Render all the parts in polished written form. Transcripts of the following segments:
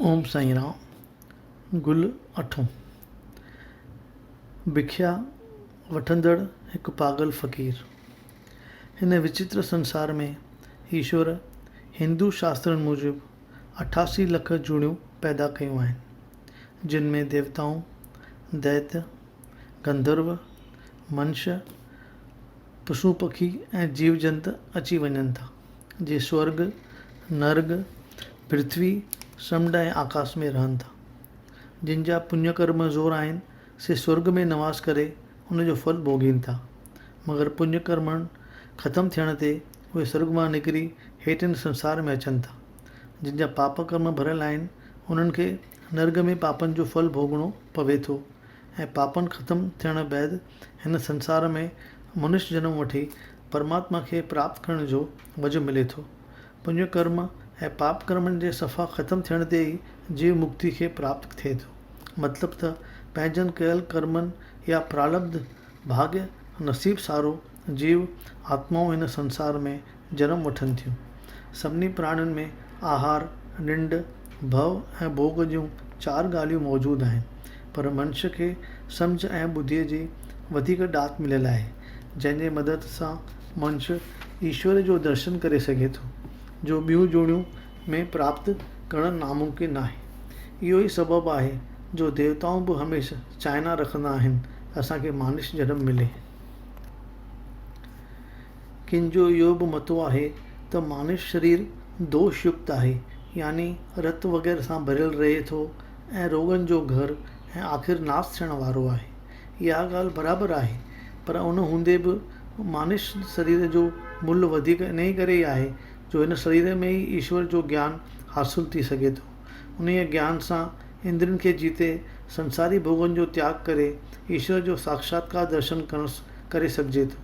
اوم سائين رام، گل اٺون. بکيا وٺندڙ هڪ پاڳل فقير. هن وچتر سنسار ۾ ايشور هندو شاسترن موجب 88 لک جوڙيون پيدا ڪيون آهن، جن ۾ ديوتائون، دئت، گنڌرو، منش، پشو پکي ۽ جيو جنت اچي وڃن ٿا، جي سورڳ، نرڳ، پرٿوي، سمنڊ ۽ آڪاس ۾ رهن ٿا. جن جا پڃ ڪرم زور آهن، سي سورڳ ۾ نواس ڪري ان جو ڦل ڀوڳين ٿا. مگر پڃ ڪرمن ختم ٿيڻ تي اهي سرڳ مان نڪري هيٺ هن سنسار ۾ اچن ٿا. جن جا پاپ ڪرم ڀريل آهن، انهن کي نرڳ ۾ پاپن جو ڦل ڀوڳڻو پوي ٿو ۽ پاپن ختم ٿيڻ بعد هن سنسار ۾ منش جنم وٺي پرماتما کي پراپت ڪرڻ جو وجهه ملي ٿو. پڃ ڪرم ۽ پاپ ڪرمن جي صفا ختم ٿيڻ تي ئي جيو مڪتي کي پراپت ٿئي ٿو. مطلب ته پنهنجن ڪيل ڪرمن يا پرالبڌ، ڀاڳ، نصيب سارو جيو آتمائون هن سنسار ۾ جنم وٺن ٿيون. سڀني پراڻين ۾ آهار، ننڊ، ڀؤ ۽ ڀوڳ جون چار ڳالهيون موجود آهن، پر منش کي سمجهه ۽ ٻڌيء جي وڌيڪ ڏات مليل آهي، جنهن جي مدد سان منش ايشور جو درشن ڪري سگهي ٿو، جو ٻيون جوڙيون ۾ پراپت ڪرڻ ناممڪن آهي. اهو ئي سبب آهي جو ديوتائون به هميشه چاهنا رکندا آهن ته اسان کي مانش جنم ملي. ڪن جو اهو به متو آهي ته مانش شرير دوش يڪت آهي يعني رت وغيره سان ڀريل رهي ٿو ۽ روڳن جو گهر ۽ آخر ناس ٿيڻ وارو آهي. اها ڳالهه برابر آهي پر ان هوندي به مانش شرير جو ملهه وڌيڪ انهيء ڪري ئي آهي جو هن شرير ۾ ئي ايشور جو گيان حاصل ٿي سگهي ٿو. انهيء گيان سان اندرين کي جيتي سنساري ڀوڳن جو تياڳ ڪري ايشور جو ساکشاتڪار درشن ڪرڻ ڪري سگهجي ٿو.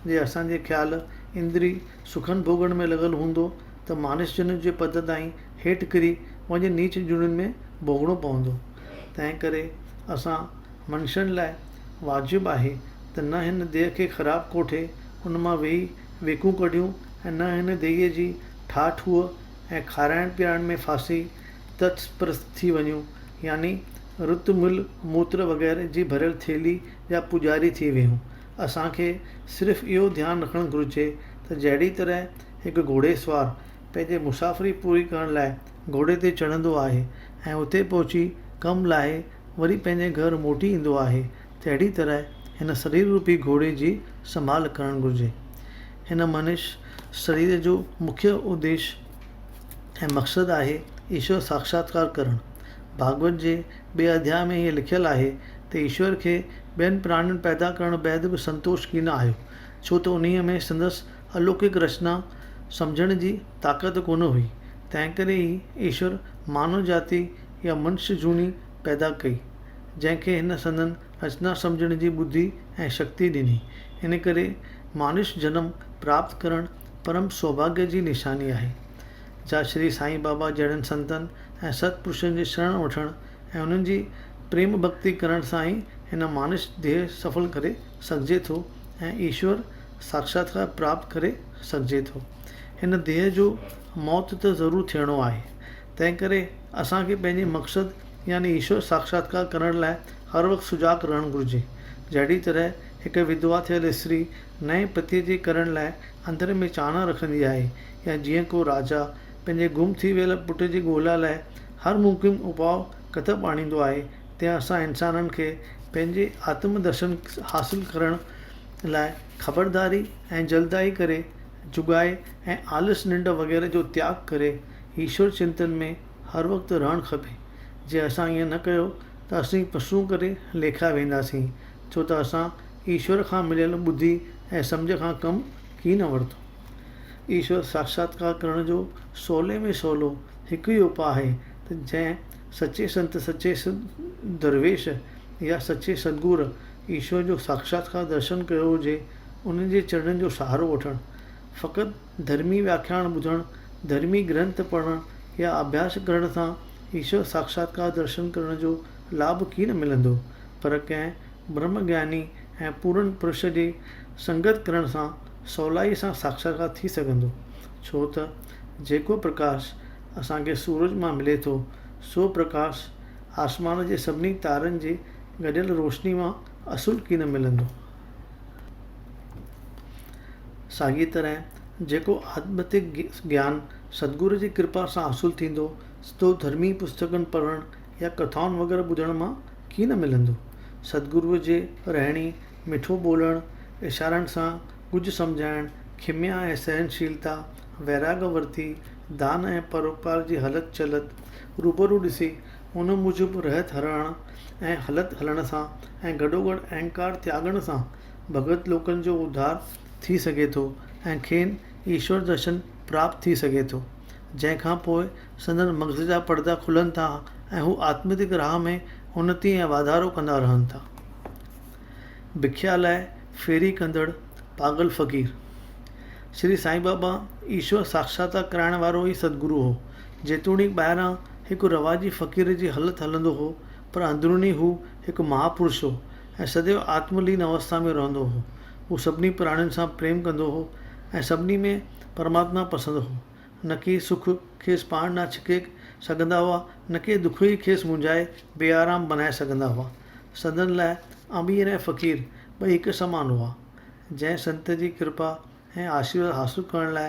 جي اسان جي خيال اندري سکن ڀوڳن ۾ لڳل هوندو ته مانس جن جي پد تائين هيٺ ڪري وڃي نيچ جوڻين ۾ ڀوڳڻو پوندو. تنهن ڪري اسان منشن لاء واجب آهي ته نه هن ديهه کي خراب ڪوٺي ان مان ويهي ويڪون ڪڍيون ۽ نه هن ديهيء جي ٺاهه ٺوهه ۽ کارائڻ پيارڻ ۾ ڦاسي تتس پرست ٿي وڃون يعني رت مل موتر وغيره جي ڀريل ٿيلهي جا پوڄاري ٿي ويهون. اسان کي صرف اهو ڌيان رکڻ گهرجي ته جهڙي طرح هڪ گهوڙي سوار پنهنجي مسافري پوري ڪرڻ لاء گهوڙي تي چڙهندو آهي ۽ اتي پهچي ڪم لاهي وري پنهنجي گهر موٽي ايندو آهي تهڙي طرح هن سرير روپي گهوڙي جي سنڀال ڪرڻ گهرجي. هن منش سرير جو مکيه اديش ۽ مقصد آهي ايشور ساکشاتڪار ڪرڻ. ڀاڳوت جي ٻئي اڌياء ۾ هيئن لکيل آهي ته ايشور کي ٻين پراڻين پيدا ڪرڻ بعد به سنتوش ڪين آيو، ڇو ته انهيء ۾ سندس الوڪڪ رچنا سمجهڻ جي طاقت ڪونه هئي، تنهنڪري ئي ايشور مانو جاتي يا منش جوڻي پيدا ڪئي، جنهن کي هن سندن رچنا سمجهڻ جي ٻڌي ۽ شڪتي ڏني. ان ڪري مانش جنم پراپت ڪرڻ پرم سوڀاڳيه جي نشاني آهي، جا شري سائين بابا جهڙن سنتن ۽ ست پرشن جي شرڻ وٺڻ ۽ انهن جي پريم ڀڳتي ڪرڻ سان ئي هن مانش ديهه سڦل ڪري سگهجي ٿو ۽ ايشور ساکشاتڪار پراپت ڪري سگهجي ٿو. هن ديهه جو موت ته ضرور ٿيڻو آهي، تنهنڪري اسان کي پنهنجي مقصد يعني ايشور ساکشاتڪار ڪرڻ لاء هر وقت سجاڳ رهڻ گهرجي. جهڙي طرح هڪ وڌوا ٿيل استري نئين پتيء جي ڪرڻ لاء اندر ۾ چاهنا رکندي آهي يا جيئن ڪو راجا پنهنجي گم ٿي ويل پٽ جي ڳولا لاء هر ممڪن اپاء ڪتب آڻيندو آهي، تيئن اسان انسانن کي پنهنجي آتم درشن حاصل ڪرڻ لاء خبرداري ۽ جلدائي ڪري جڳائي ۽ آلس ننڊ وغيره جو تياڳ ڪري ايشور چنتن ۾ هر وقت رهڻ کپي. جي اسان ائين نه ڪيو ته اسين پسون ڪري ليکيا وينداسين، ڇو ته اسان ايشور کان مليل ٻڌي ۽ سمجهه کان ڪم ڪين ورتو. ايشور ساکشاتڪار ڪرڻ جو سولي ۾ سولو هڪ ئي اپاء آهي ته جنهن سچي سنت سچي درويش يا سچي سدگور ايشور جو ساکشاتڪار درشن ڪيو هجي انهن جي چرڻن جو سهارو وٺڻ. فقط ڌرمي وياکياڻ ٻڌڻ، ڌرمي گرنٿ پڙهڻ يا اڀياس ڪرڻ سان ايشور ساکشاتڪار درشن ڪرڻ جو لاڀ ڪين ملندو، پر ڪنهن برهم گياني ۽ پورن پرش جي سنگت ڪرڻ سان سولائيء سان ساکشاتڪار ٿي سگهندو. ڇو ته جيڪو پرڪاش اسان کي سورج مان ملي ٿو، سو پرڪاش آسمان جي سڀني تارن جي گڏيل روشني مان اصل ڪين ملندو. ساڳيء طرح جيڪو آتمتڪ گيان ستگرو جي ڪرپا سان حاصل ٿيندو، سو ڌرمي پستڪن پڙهڻ يا ڪٿائن وغيره ٻڌڻ مان ڪين ملندو. ستگروء جي رهڻي، مٺو ٻولڻ، اشارن سان ڳجهه سمجهائڻ، کميا ۽ سهنشيلتا، ويراڳ ورتي، دان ۽ پروپڪار جي هلت چلت روبرو ڏسي ان موجب رهت رهڻ ۽ هلت هلڻ سان ۽ گڏوگڏ اهنڪار تياڳڻ سان ڀڳت لوڪن جو اڌار ٿي سگهي ٿو ۽ کين ايشور درشن پراپت ٿي سگهي ٿو، جنهن کان پوء سندن مغز جا پڙدا کلن ٿا ۽ هو آتمتڪ راهه ۾ انتي ۽ واڌارو ڪندا رهن ٿا. بکيا لاء ڦيري ڪندڙ پاڳل فقير. شري سائين بابا ايشور ساڪشاتڪار ڪرائڻ وارو ئي ستگرو هو. جيتوڻيڪ ٻاهران هڪ رواجي فقير جي هلت هلندو هو پر اندروني هو هڪ مهاپرش هو ۽ سديو آتم لين اوسٿا ۾ رهندو هو. هو سڀني پراڻين سان پريم ڪندو هو ۽ سڀني ۾ پرماتما پسند هو. نه ڪي سک کيس پاڻ ڏانهن ڇڪي سگهندا هئا، نه ڪي دک ئي کيس مونجهائي بي آرام بنائي سگهندا هئا. سندن لاء امير ۽ فقير ٻئي هڪ سمان هئا. جنهن سنت جي ڪرپا ۽ آشيرواد حاصل ڪرڻ لاء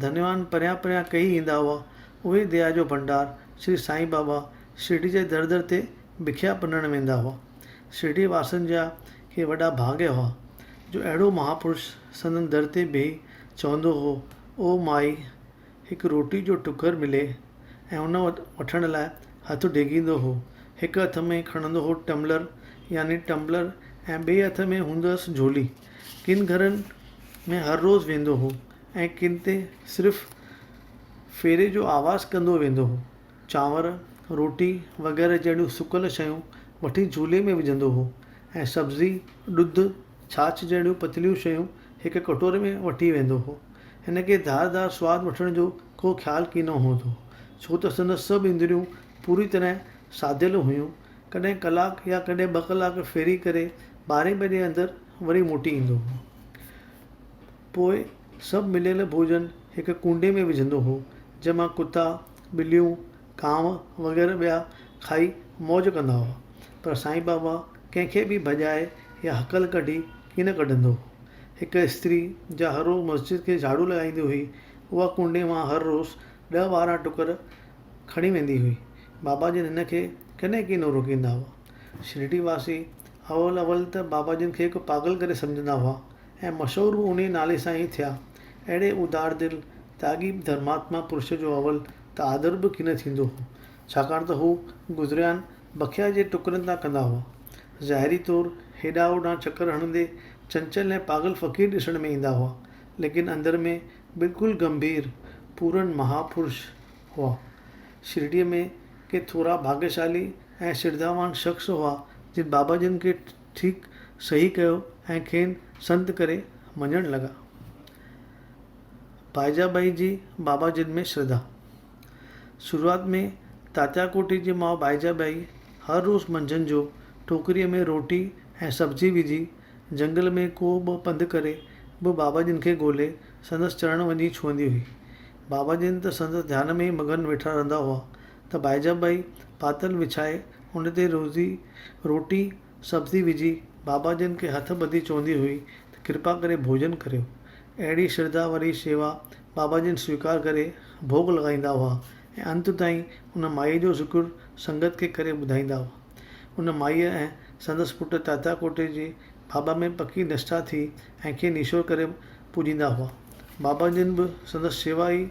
ڌنوان پريان پريان ڪهي ايندا هئا، اهي ديا جو ڀنڊار شري سائين بابا شرڊي جي در در تي بکيا پنڻ ويندا هئا. شرڊي واسين جا ڪي وڏا ڀاڳ هئا، جو اهڙو مهاپرش سندن در تي بيهي چوندو هو، او مائي! هڪ روٽي جو ٽڪر ملي ۽ ان وٺڻ لاء هٿ ڊيگهيندو هو. هڪ هٿ ۾ کڻندو هو ٽملر يعني ٽمبلر ۽ ٻئي هٿ ۾ هوندس جهولي. ڪن گهرن ۾ هر روز ويندو هو ۽ ڪن تي صرف ڦيري جو آواز ڪندو ويندو هو. چانور، روٽي وغيره جهڙيون سڪل شيون وٺي جهولي ۾ وجهندو هو ۽ سبزي، ڏڌ، ڇاڇ جهڙيون پتليون شيون هڪ ڪٽوري ۾ وٺي ويندو هو. هن کي ڌار ڌار سواد وٺڻ جو ڪو خيال ڪين هوندو هو، ڇو ته سندس سڀ اندريون پوري طرح ساڌيل هيون. ڪڏهن ڪلاڪ يا ڪڏهن ٻه ڪلاڪ ڦيري ڪري ٻارهين بجي اندر وري موٽي ايندو هو. پوء سڀ مليل ڀوڄن هڪ ڪونڊي ۾ وجهندو هو، جنهن مان ڪتا، ٻليون، ڪانء وغيره ٻيا کائي موج ڪندا هئا، پر سائين بابا ڪنهن کي به ڀڄائي يا هڪل ڪڍي ڪين ڪڍندو هو. هڪ استري، جا هر روز مسجد کي جهاڙو لڳائيندي هئي، اها ڪونڊي مان هر روز ڏهه 12 ٽڪر کڻي ويندي هئي. بابا جن هن کي ڪڏهن ڪين روڪيندا هئا. شرڊي واسي اول اول ته بابا جن کي هڪ پاڳل ڪري سمجهندا هئا ۽ مشهور به انهيء نالي سان ئي ٿيا. اهڙي ادار دل، تياڳي ڌرماتما پرش جو اول ته آدر به ڪين ٿيندو هو، ڇاڪاڻ ته هو گذريان بکيا جي ٽڪرن تان ڪندا هئا. ظاهري طور هيڏانهن هوڏانهن چڪر هڻندي چنچل ۽ پاڳل فقير ڏسڻ ۾ ايندا هئا، ليڪن اندر ۾ بلڪل گنڀير، پورن مهاپرش هئا. شرڊيء ۾ ڪي ٿورا ڀاڳيشالي ۽ شرڌاوان شخص هئا، جن بابا جن کي ٺيڪ صحيح ڪيو ۽ کين سنت ڪري مڃڻ لڳا. بائجابائي جي بابا جن ۾ شرڌا. شروعات ۾ تاتيا ڪوٽي جي ماء بائجابائي هر روز منجهند جو ٽوڪريء ۾ روٽي ۽ سبزي وجهي جهنگل ۾ ڪو به پنڌ ڪري به بابا جن کي ڳولي سندس چرڻ وڃي ڇهندي هئي. بابا جن ته سندس ڌيان ۾ ئي مگن ويٺا رهندا هئا ته بائجابائي پاتل وڇائي ان تي روزي روٽي سبزي وجهي بابا جن کي هٿ ٻڌي چوندي هئي ته ڪرپا ڪري ڀوڄن ڪريو. اهڙي شرڌا وري شيوا بابا جن سويڪار ڪري ڀوڳ لڳائيندا هئا ۽ انت تائين ان مائيء جو ذڪر سنگت کي ڪري ٻڌائيندا هئا. ان مائيء ۽ سندس پٽ تاتا ڪوٽي جي بابا ۾ پڪي نشٺا ٿي ۽ کين ايشور ڪري پوڄيندا هئا. بابا جن به سندس شيوا ئي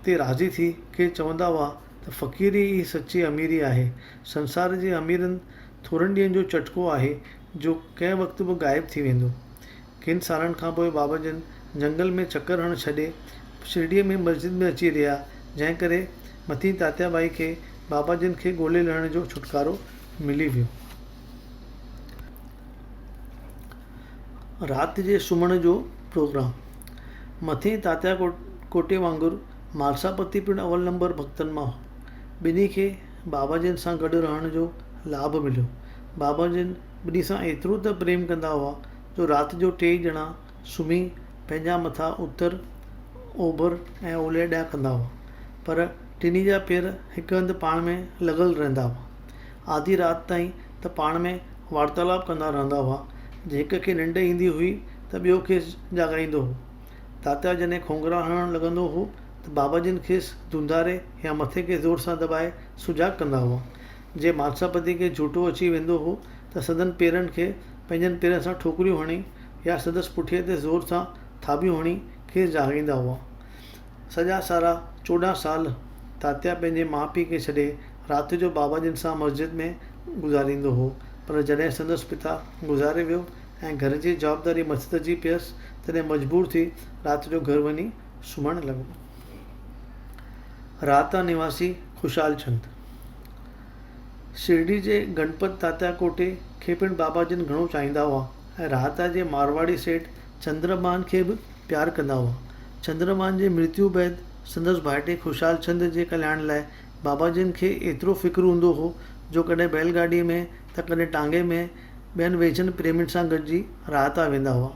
تي راضي ٿي کيس چوندا هئا ته فقيري ئي سچي اميري آهي. سنسار جي اميرن ٿورن ڏينهن جو چٽڪو آهي جو ڪنهن وقت به غائب ٿي ويندو. ڪن سالن کان پوء بابا جن جهنگل ۾ چڪر هڻڻ ڇڏي شرڊيء ۾ مسجد ۾ اچي رهيا، جنهن ڪري مٿين تاتيا ٻائي کي بابا جن کي ڳولي لهڻ جو ڇوٽڪارو ملي ويو. رات جي سمهڻ جو پروگرام. مٿين تاتيا ڪوٽي وانگر مالساپتي پڻ اول نمبر ڀڳتن مان هو. ٻنهي کي بابا جن سان گڏ رهڻ جو لاڀ مليو. بابا جن ٻنهي سان ايترو ته پريم ڪندا هئا جو رات جو ٽيئي ڄڻا سمهي پنهنجا مٿا اتر، اوڀر ۽ اولهه ڏانهن ڪندا هئا. پر ٽنهي جا پير هڪ هنڌ پاڻ ۾ لڳل رهندا هئا. آڌي رات تائين ته پاڻ ۾ وارتالاپ ڪندا رهندا هئا. جي هڪ کي ننڊ ايندي هئي ته ٻيو کيس جاڳائيندو هو. تاتيا جڏهن کونگهرا هڻڻ لڳندو هو ته بابا جن کيس ڌونڌاري يا مٿي کي زور سان دٻائي سجاڳ ڪندا هئا. جي مهالساپتي کي جهوٽو اچي ويندو هو ته سندن پيرن کي پنهنجن پيرن سان ٺوڪريون هڻي يا سندس پٺيء تي زور سان ٿاٻيون هڻي کيس جاڳائيندا هئا. سڄا سارا 14 سال تاتيا پنهنجي ماء پيء کي ڇڏي رات جو بابا جن سان مسجد ۾ گذاريندو هو پر جڏهن سندس پتا گذاري ويو ۽ گهر جي جوابداري مٿس اچي پيس تڏهن مجبور ٿي رات جو گهر وڃي سمهڻ لڳو. راتا نواسي خوشحال چند شرڊي جي گڻپت تاتيا ڪوٽي کي پڻ بابا جن گهڻو چاهيندا هئا ۽ راتا جي مارواڙي سيٺ چندرمان کي به پيار ڪندا هئا. چندرمان جي مرتيو بعد سندس ڀائٽي خوشحال چند جي ڪلياڻ لاء بابا جن کي ايترو فڪر هوندو هو جو ڪڏهن بيل گاڏيء ۾ ته ڪڏهن ٽانگي ۾ ٻين ويجهن پريمين سان گڏجي راهتا ويندا هئا.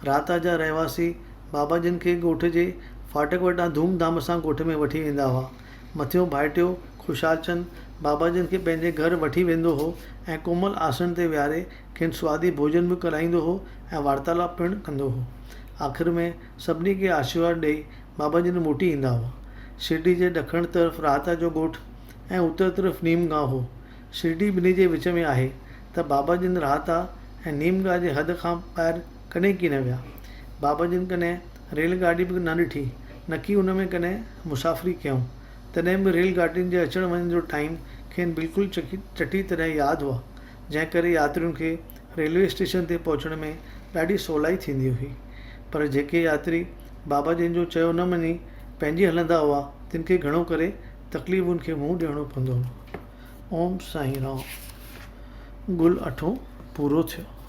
راهتا جا رهواسي بابا جن کي ڳوٺ جي ڦاٽڪ وٽان ڌوم ڌام سان ڳوٺ ۾ وٺي ويندا هئا. مٿيون ڀائٽيو خوشحالچند بابا جن کي پنهنجي گهر وٺي ويندو هو ۽ ڪومل آسڻ تي ويهاري کين سوادي ڀوڄن به ڪرائيندو هو ۽ وارتالاپ پڻ ڪندو هو. آخر ۾ سڀني کي آشيرواد ڏيئي بابا جن موٽي ايندا هئا. شرڊي جي ڏکڻ طرف راهتا جو ڳوٺ ۽ اتر طرف نيم گاهه هو. شرڊي ٻنهي جي وچ ۾ آهي ته بابا جن راهتا ۽ نيم گاهه جي حد کان ٻاهر ڪڏهن ڪين ويا. بابا جن ڪڏهن ريل گاڏي به نه ڏٺي، نڪي ان ۾ ڪڏهن مسافري ڪيائون. تڏهن به ريل گاڏين جي اچڻ وڃڻ جو ٽائيم کين بلڪل چٽي طرح ياد هئا، جنهن ڪري ياترين کي ريلوي اسٽيشن تي پهچڻ ۾ ڏاڍي سولائي ٿيندي هئي. پر جيڪي ياتري بابا جن جو چيو نه مڃي پنهنجي هلندا هئا، تن کي گهڻو ڪري تڪليفن کي منهن ڏيڻو پوندو هو. اوم سائين رام. گل اٺون پورو ٿيو.